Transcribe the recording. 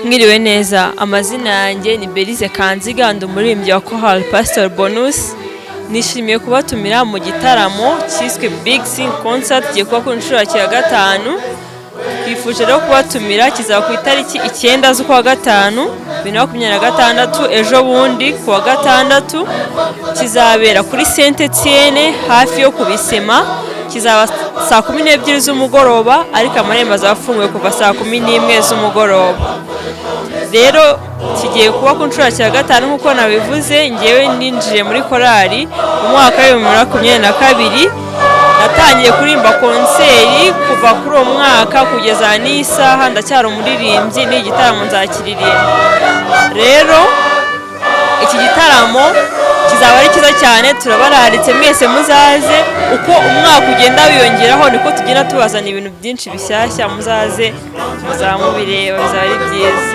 Mwiriwe neza, amazina yanjye ni Belize Kanziga, ndi umuririmbyi wa Chorale Pastor Bonus. Nishimiye kubatumira mu gitaramo cyiswe Big Sing Concert, kigiye kuba ku nshuro ya gatanu. Twifuje rero kubatumira, kizaba ku itariki 9 z'ukwa gatanu 2026, ejo bundi ku wa gatandatu. Kizabera kuri Saint Etienne, hafi yo kubisema. Kizaba saa 12 z'umugoroba, ariko amarembo azaba afunguye kuva saa 11 z'umugoroba. Rero kigiye kuba ku nshuro ya gatanu nk'uko nabivuze. Ngewe ninjiye muri korali mu mwaka wa 2022, natangiye kuririmba concert. Kuva kuri uwo mwaka kugeza n'isaha ndacyari umuririmbyi, n'iyi gitaramo nzakiririmba. Rero iki gitaramo kizaba ari cyiza cyane, turabararitse mwese muzaze. Uko umwaka ugenda wiyongeraho niko tugenda tubazana ibintu byinshi bishyashya. Muzaze, muzaba mubireba, bizaba ari byiza.